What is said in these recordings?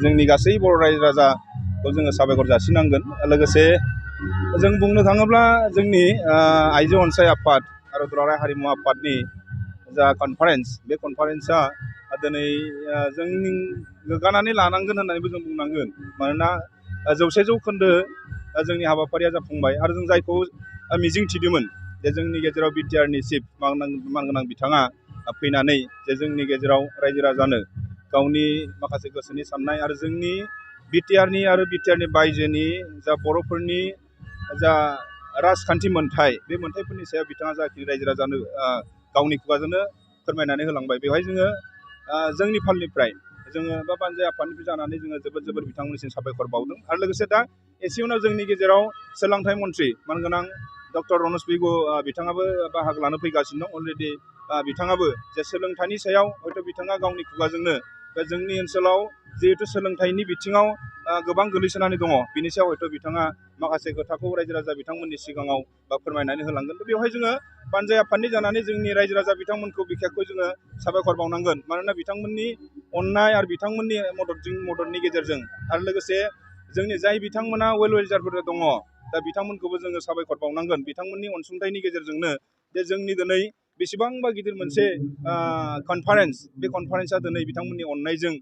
जोंनि गासै बर' रायजो राजाखौ जोङो साबायखर जासिनांगोन। लोगोसे जों बुंनो थाङोब्ला जोंनि आइजो अनसाय आफाद आरो दुलाराय हारिमु आफादनि जा कनफारेन्स, बे कनफारेन्सआ दिनै जों गोग्गानानै लानांगोन होननानैबो जों बुंनांगोन। मानोना 100 जौखोन्दो जोंनि हाबाफारिया जाफुंबाय आरो जों जायखौ मिजिं थिदोंमोन जे जोंनि गेजेराव बिटिआरनि चिफ मानगोनां बिथाङा फैनानै जे जोंनि गेजेराव रायजो राजानो गावनि माखासे गोसोनि साननाय आरो जोंनि बिटिआरनि आरो बिटिआरनि बायजोनि जा बर'फोरनि जा राजखान्थि मोन्थाय, बे मोन्थायफोरनि सायाव बिथाङा जाखिनि रायजो राजानो गावनि खुगाजोंनो फोरमायनानै होलांबाय। बेवहाय जोङो जोंनि फालनिफ्राय जोङो बा बानजाय आफादनिफ्राय जानानै जोङो जोबोद बिथांमोननिसिम साबायखर बावदों। आरो लोगोसे दा एसे उनाव जोंनि गेजेराव सोलोंथाइ मन्थ्रि मानगोनां डक्टर रनज पेगु बिथाङाबो बाहागो लानो फैगासिनो दं। अलरेडि बिथाङाबो जे सोलोंथाइनि सायाव हयथ' बिथाङा गावनि खुगाजोंनो बे जोंनि ओनसोलाव जिहेथु सोलोंथाइनि बिथिङाव गोबां गोलैसोनानै दङ, बिनि सायाव हयथ' बिथाङा माखासे खोथाखौ रायजो राजा बिथांमोननि सिगाङाव फोरमायनानै होलांगोन। बेवहाय जोङो बानजाय आफादनि जानानै जोंनि रायजो राजा बिथांमोनखौ बिखेखকৈ जोङो साबायखर बावनांगोन। मानोना बिथांमोननि अननाय आरो बिथांमोननि मददनि गेजेरजों आरो लोगोसे जोंनि जाय बिथांमोना वेल विशारफोर दङ, दा बिथांमोनखौबो जोङो साबायखर बावनांगोन। बिथांमोननि अनसुंथाइनि गेजेरजोंनो जे जोंनि दिनै बेसेबांबा गिदिर मोनसे कनफारेन्स, बे कनफारेन्सआ दिनै बिथांमोननि अननायजों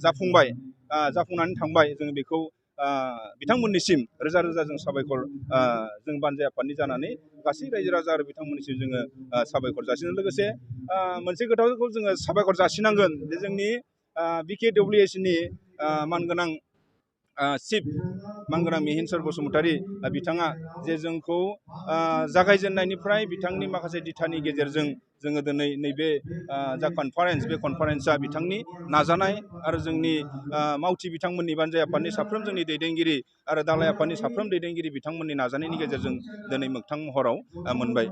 जाफुंनानै थांबाय। जों बेखौ बिथांमोननिसिम रोजा रोजा जों साबायखर जों बानजाय आफादनि जानानै गासै रायजो राजा आरो बिथांमोननिसिम जोङो साबायखर जासिनो। लोगोसे मोनसे खोथाखौ जोङो साबायखर जासिनांगोन जे जोंनि BKWSनि मानगोनां चिफ मानगोनां मिहिनसर बसुमतारी बिथाङा जे जोंखौ जागायजेननायनिफ्राय बिथांनि माखासे दिथानि गेजेरजों जोङो दिनै नैबे जा कनफारेन्स, बे कनफारेन्सआ बिथांनि नाजानाय आरो जोंनि मावथि बिथांमोननि बानजाय आफादनि साफ्रोम जोंनि दैदेनगिरि आरो दालाय आफादनि साफ्रोम दैदेनगिरि बिथांमोननि नाजानायनि गेजेरजों दिनै मोगथां महराव मोनबाय।